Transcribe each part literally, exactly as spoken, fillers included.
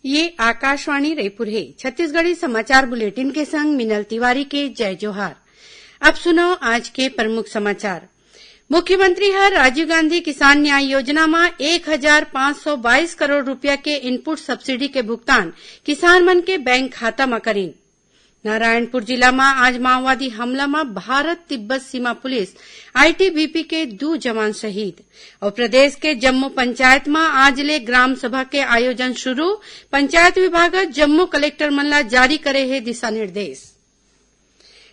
ये आकाशवाणी रायपुर हे। छत्तीसगढ़ी समाचार बुलेटिन के संग मिनल तिवारी के जय जोहार। अब सुनव आज के प्रमुख समाचार। मुख्यमंत्री ह राजीव गांधी किसान न्याय योजना म एक हजार पाँच सौ बाईस करोड़ रुपया के इनपुट सब्सिडी के भुगतान किसान मन के बैंक खाता म करिन। नारायणपुर जिला म आज माओवादी हमला म भारत तिब्बत सीमा पुलिस, आईटीबीपी, के दू जवान शहीद। अउ प्रदेश के जम्मो पंचायत म आज ले ग्राम सभा के आयोजन शुरू, पंचायत विभाग ह जम्मो कलेक्टर मन ला जारी करे हे दिशा निर्देश।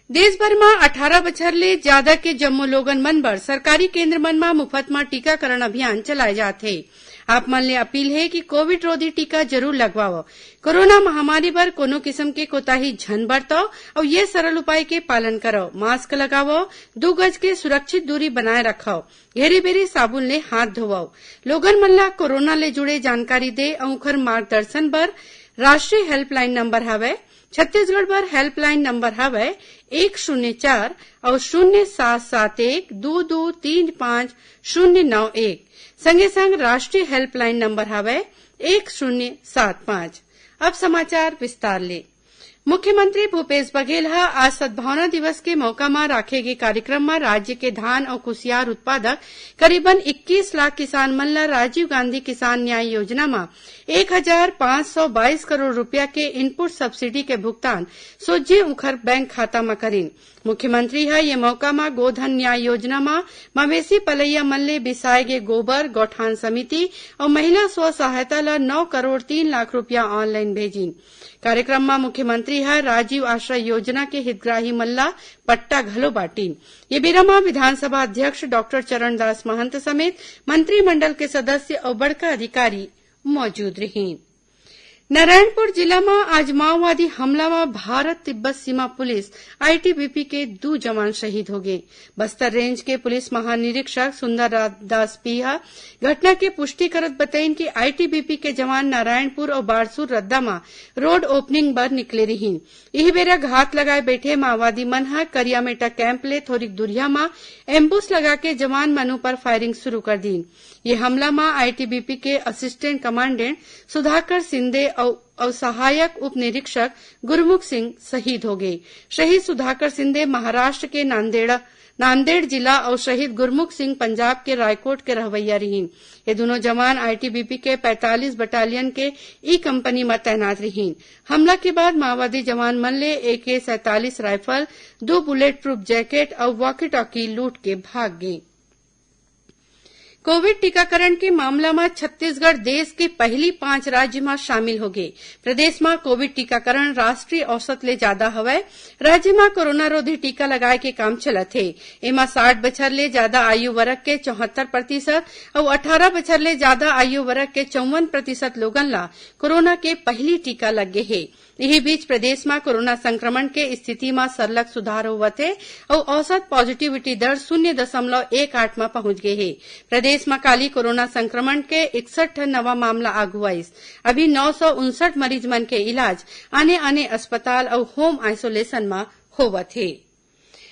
देश भर म अठारह बछर ले जादा के जम्मो लोगन मन बर सरकारी केंद्र मन म मुफत म टीकाकरण अभियान चलाए जात हे। आप मन ले अपील हे कि कोविड रोधी टीका जरूर लगवाओ। कोरोना महामारी बर कोनो किसम के कोताही झन बरतव अउ ये सरल उपाय के पालन करव। मास्क लगावव, दू गज के सुरक्षित दूरी बनाए रखव, घेरी बेरी साबुन ले हाथ धोवव। लोगन मन ला कोरोना ले जुड़े जानकारी दे अउ उखर मार्गदर्शन बर राष्ट्रीय हेल्पलाइन नंबर हवय, छत्तीसगढ़ बर हेल्पलाइन नंबर हवय एक शून्य चार अउ शून्य सात सात एक दू दू तीन पाँच शून्य नौ एक। संगे संग राष्ट्रीय हेल्पलाइन नंबर हवय एक शून्य सात पाँच। अब समाचार विस्तार ले। मुख्यमंत्री भूपेश बघेल ह आज सद्भावना दिवस के मौका म राखे गे कार्यक्रम म राज्य के धान अउ कुसियार उत्पादक करीबन इक्कीस लाख किसान मन ल राजीव गांधी किसान न्याय योजना म एक हजार पाँच सौ बाईस करोड़ रुपया के इनपुट सब्सिडी के भुगतान सोझे उखर बैंक खाता म करिन। मुख्यमंत्री ह ये मौका म गोधन न्याय योजना म मवेशी पलइया मन ले बिसाए गे गोबर, गौठान समिति अउ महिला स्व सहायता ल नौ करोड़ तीन लाख रुपया ऑनलाइन भेजिन। कार्यक्रम म मुख्यमंत्री ह राजीव आश्रय योजना के हितग्राही मन ला पट्टा घलो बांटिन। ये बेरा म विधानसभा अध्यक्ष डॉक्टर चरणदास महंत समेत मंत्रिमंडल के सदस्य अउ बड़का अधिकारी मौजूद रिहीन। नारायणपुर जिला म आज माओवादी हमला म भारत तिब्बत सीमा पुलिस, आईटीबीपी, के दू जवान शहीद हो गे। बस्तर रेंज के पुलिस महानिरीक्षक सुंदर रा-, दास पी ह घटना के पुष्टि करत बतइन कि आईटीबीपी के जवान नारायणपुर अउ बारसूर रद्दा म रोड ओपनिंग बर निकले रिहीन। इही बेरा घात लगाए बैठे माओवादी मन ह करियामेटा कैंप ले थोरिक दूरिहा म एम्बुश लगा के जवान मन ऊपर फायरिंग शुरू कर दीन। ये हमला म आईटीबीपी के असिस्टेंट कमांडेंट सुधाकर शिंदे अउ, अउ सहायक उप निरीक्षक गुरमुख सिंह शहीद हो गे। शहीद सुधाकर शिंदे महाराष्ट्र के नांदेड़, नांदेड़ जिला अउ शहीद गुरमुख सिंह पंजाब के रायकोट के रहवैया रिहीन। ये दुनों जवान आईटीबीपी के पैंतालीस बटालियन के ई कंपनी म तैनात रिहीन। हमला के बाद माओवादी जवान मन ले एके सैंतालीस राइफल, दू बुलेट प्रूफ जैकेट अउ वॉकी टॉकी लूट के भाग गे। कोविड टीकाकरण के मामला म छत्तीसगढ़ देश के पहिली पांच राज्य म शामिल होगे। प्रदेश म कोविड टीकाकरण राष्ट्रीय औसत ले जादा हवय। राज्य म कोरोना रोधी टीका लगाए के काम चलत हे। एमा साठ बछर ले जादा आयु वर्ग के चौहत्तर प्रतिशत अउ अठारह बछर ले जादा आयु वर्ग के चौवन प्रतिशत लोगन ला कोरोना के पहिली टीका लग गे हे। इही बीच प्रदेश म कोरोना संक्रमण के स्थिति म सरलग सुधार होवत हे अउ औसत पॉजिटिविटी दर शून्य दशमलव एक आठ म पहुंच गे हे। प्रदेश म काली कोरोना संक्रमण के इकसठ ठन नवा मामला आगू आइस। अभी नौ सौ उनसठ मरीज मन के इलाज आने-आने अस्पताल अउ होम आइसोलेशन म होवत हे।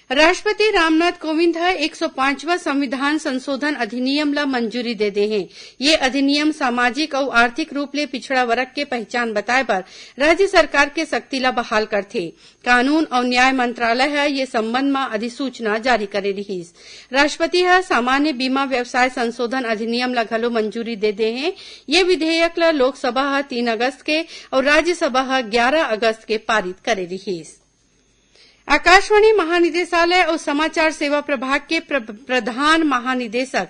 राष्ट्रपति रामनाथ कोविंद ह एक सौ पांचवां संविधान संशोधन अधिनियम ल मंजूरी दे दे हे। ये अधिनियम सामाजिक अउ आर्थिक रूप ले पिछड़ा वर्ग के पहचान बताए बर राज्य सरकार के शक्ति ल बहाल करथे। कानून अउ न्याय मंत्रालय ह ये संबंध म अधिसूचना जारी करे रिहीस। राष्ट्रपति ह सामान्य बीमा व्यवसाय संशोधन अधिनियम ल घलो मंजूरी दे दे हे। ये विधेयक ल लोकसभा ह तीन अगस्त के अउ राज्यसभा ह ग्यारह अगस्त के पारित करे रिहीस। आकाशवाणी महानिदेशालय अउ समाचार सेवा प्रभाग के प्र-, प्रधान महानिदेशक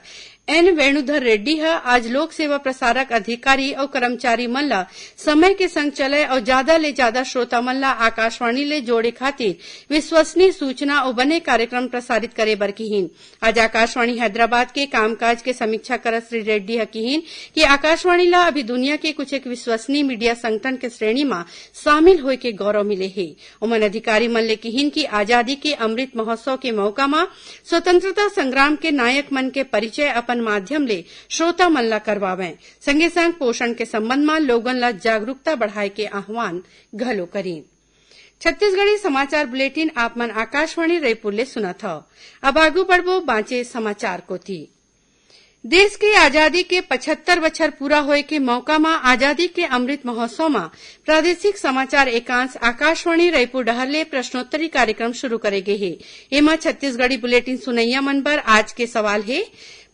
एन वेणुधर रेड्डी ह आज लोक सेवा प्रसारक अधिकारी अउ कर्मचारी मन ल समय के संग चलय अउ जादा ले जादा श्रोता मन ल आकाशवाणी ले जोड़े खातिर विश्वसनीय सूचना अउ बने कार्यक्रम प्रसारित करे बर किहीन। आज आकाशवाणी हैदराबाद के कामकाज के समीक्षा करत श्री रेड्डी ह किहीन कि आकाशवाणी ल अभी दुनिया के कुछ एक विश्वसनीय मीडिया संगठन के श्रेणी म शामिल होय के गौरव मिले हे। ओमन अधिकारी मन ले किहीन कि आजादी के अमृत महोत्सव के मौका म स्वतंत्रता संग्राम के नायक मन के परिचय अपन माध्यम ले श्रोता मन ल करवावंय। संगे संग पोषण के संबंध म लोगन ल जागरूकता बढ़ाए के आह्वान घलो करीन। छत्तीसगढ़ी समाचार बुलेटिन आप मन आकाशवाणी रायपुर ले सुनत हव। अब आगू बढ़बो बांचे समाचार कोति। देश के आजादी के पचहत्तर बछर पूरा होए के मौका म आजादी के अमृत महोत्सव म प्रादेशिक समाचार एकांश आकाशवाणी रायपुर डहर ले प्रश्नोत्तरी कार्यक्रम शुरू करे गे हे। एमा छत्तीसगढ़ी बुलेटिन सुनइया मन बर आज के सवाल हे,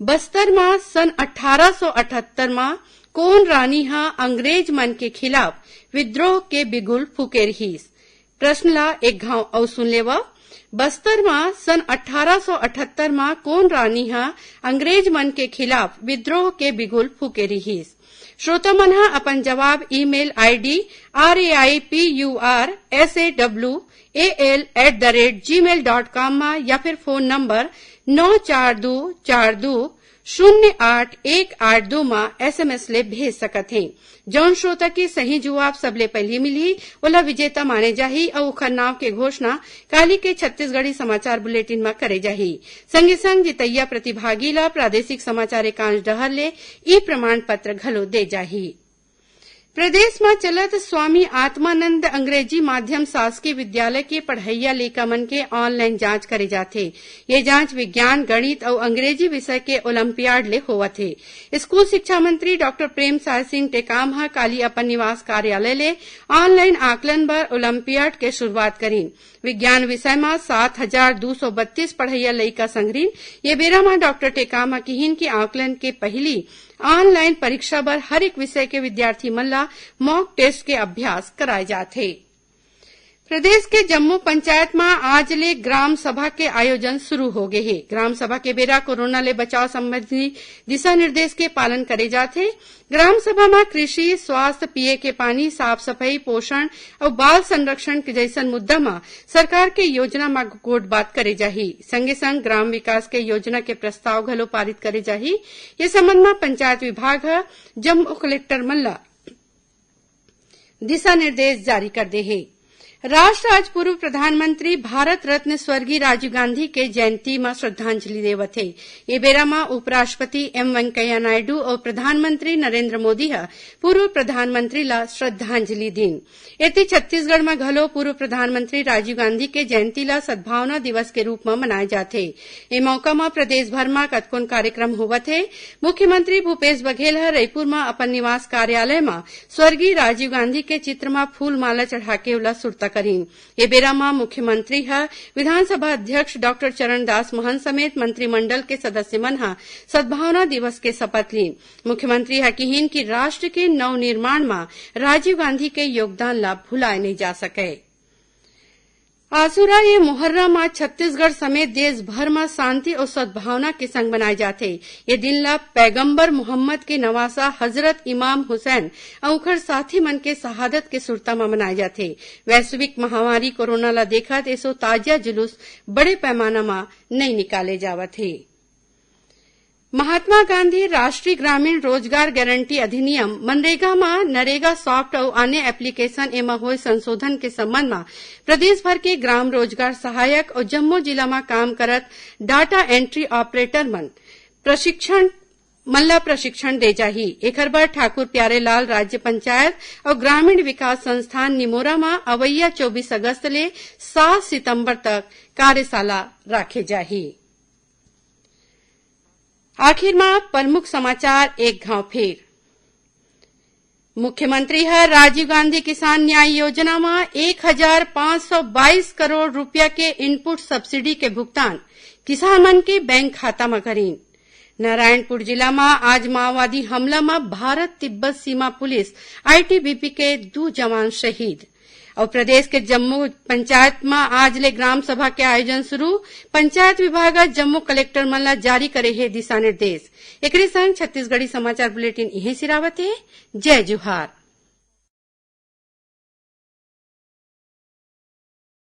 बस्तर म सन अट्ठारह सौ अठहत्तर म कोन रानी ह अंग्रेज मन के खिलाफ विद्रोह के बिगुल फूके रिहिस? प्रश्न ला एक घाव अउ सुन लेवा, बस्तर म सन अट्ठारह सौ अठहत्तर म कोन रानी ह अंग्रेज मन के खिलाफ विद्रोह के बिगुल फूके रिहिस? श्रोता मन ह अपन जवाब email ID R A I P U R S A W A L at the rate gmail dot com म या फिर फोन नंबर नौ चार दू चार दू शून्य आठ एक आठ दू म एसएमएस ले भेज सकत हे। जौन श्रोता के सही जवाब सबले पहिली मिलही, ओला विजेता माने जाही अउ ओखर नाव के घोषणा काली के छत्तीसगढ़ी समाचार बुलेटिन म करे जाही। संगे संग जितैया प्रतिभागी ला प्रादेशिक समाचार एकांश डहर ले ई प्रमाण पत्र घलो दे जाही। प्रदेश म चलत स्वामी आत्मानंद अंग्रेजी माध्यम शासकीय विद्यालय के पढ़इया लइका मन के ऑनलाइन जांच करे जाथे। ये जांच विज्ञान, गणित अउ अंग्रेजी विषय के ओलंपियाड ले होवत हे। स्कूल शिक्षा मंत्री डॉक्टर प्रेमसाय सिंह टेकाम ह काली अपन निवास कार्यालय ले ऑनलाइन आकलन बर ओलंपियाड के शुरुआत करीन। विज्ञान विषय म सात हजार दू सौ बत्तीस पढ़इया लइका संघरिन। ये बेरा म डॉक्टर टेकाम ह किहिन कि आकलन के पहिली ऑनलाइन परीक्षा बर हर एक विषय के विद्यार्थी मन ला मॉक टेस्ट के अभ्यास कराए जात हे। प्रदेश के जम्मो पंचायत म आज ले ग्राम सभा के आयोजन शुरू हो गे हे। ग्राम सभा के बेरा कोरोना ले बचाव संबंधी दिशा निर्देश के पालन करे जात हे। ग्राम सभा म कृषि, स्वास्थ्य, पीए के पानी, साफ सफाई, पोषण अउ बाल संरक्षण के जइसन मुद्दा म सरकार के योजना म गोठबात करे जाही। संगे संग ग्राम विकास के योजना के प्रस्ताव घलो पारित करे जाही। ये संबंध म पंचायत विभाग ह जम्मो कलेक्टर मन ल दिशा निर्देश जारी कर दे हे। राष्ट्र आज पूर्व प्रधानमंत्री भारत रत्न स्वर्गीय राजीव गांधी के जयंती म श्रद्धांजलि देवत हे। ये बेरा म उपराष्ट्रपति एम वेंकैया नायडू अउ प्रधानमंत्री नरेंद्र मोदी ह पूर्व प्रधानमंत्री ला श्रद्धांजलि दीन। एती छत्तीसगढ़ म घलो पूर्व प्रधानमंत्री राजीव गांधी के जयंती ला सद्भावना दिवस के रूप म मनाए जाथे। ए मौका म प्रदेश भर म कतकोन कार्यक्रम होवत हे। मुख्यमंत्री भूपेश बघेल ह रईपुर म अपन निवास कार्यालय म स्वर्गीय राजीव गांधी के चित्र म फूल माला चढ़ाके ओला सुरता करीन। ए बेरा म मुख्यमंत्री ह विधानसभा अध्यक्ष डॉक्टर चरणदास महंत समेत मंत्रिमंडल के सदस्य मन ह सद्भावना दिवस के शपथ लीन। मुख्यमंत्री ह किहिन कि राष्ट्र के नवनिर्माण म राजीव गांधी के योगदान ला भुलाए नइ जा सकय। आशुरा ये मुहर्रम आज छत्तीसगढ़ समेत देश भर म शांति अउ सद्भावना के संग मनाए जाथे। ये दिन ला पैगंबर मोहम्मद के नवासा हजरत इमाम हुसैन अउ उखर साथी मन के शहादत के सुरता म मनाए जाथे। वैश्विक महामारी कोरोना ला देखत एसो ताजिया जुलूस बड़े पैमाना म नइ निकाले जावत हे। महात्मा गांधी राष्ट्रीय ग्रामीण रोजगार गारंटी अधिनियम, मनरेगा म नरेगा सॉफ्ट अउ अन्य एप्लीकेशन एमा होए संशोधन के संबंध म प्रदेश भर के ग्राम रोजगार सहायक अउ जम्मो जिला म काम करत डाटा एंट्री ऑपरेटर मन प्रशिक्षण, मन ल प्रशिक्षण दे जाही। एखर बर ठाकुर प्यारेलाल राज्य पंचायत अउ ग्रामीण विकास संस्थान निमोरा म अवइया चौबीस अगस्त ले सात सितंबर तक कार्यशाला राखे जाही। आखिर म प्रमुख समाचार एक घाव फेर। मुख्यमंत्री ह राजीव गांधी किसान न्याय योजना म एक हजार पाँच सौ बाईस करोड़ रुपया के इनपुट सब्सिडी के भुगतान किसान मन के बैंक खाता म करीन। नारायणपुर जिला म आज माओवादी हमला म भारत तिब्बत सीमा पुलिस, आईटीबीपी, के दू जवान शहीद। अउ प्रदेश के जम्मो पंचायत म आज ले ग्राम सभा के आयोजन शुरू। पंचायत विभाग ह जम्मो कलेक्टर मन ल जारी करे हे दिशा निर्देश। एकरे संग छत्तीसगढ़ी समाचार बुलेटिन इहें सिरावत हे। जय जोहार।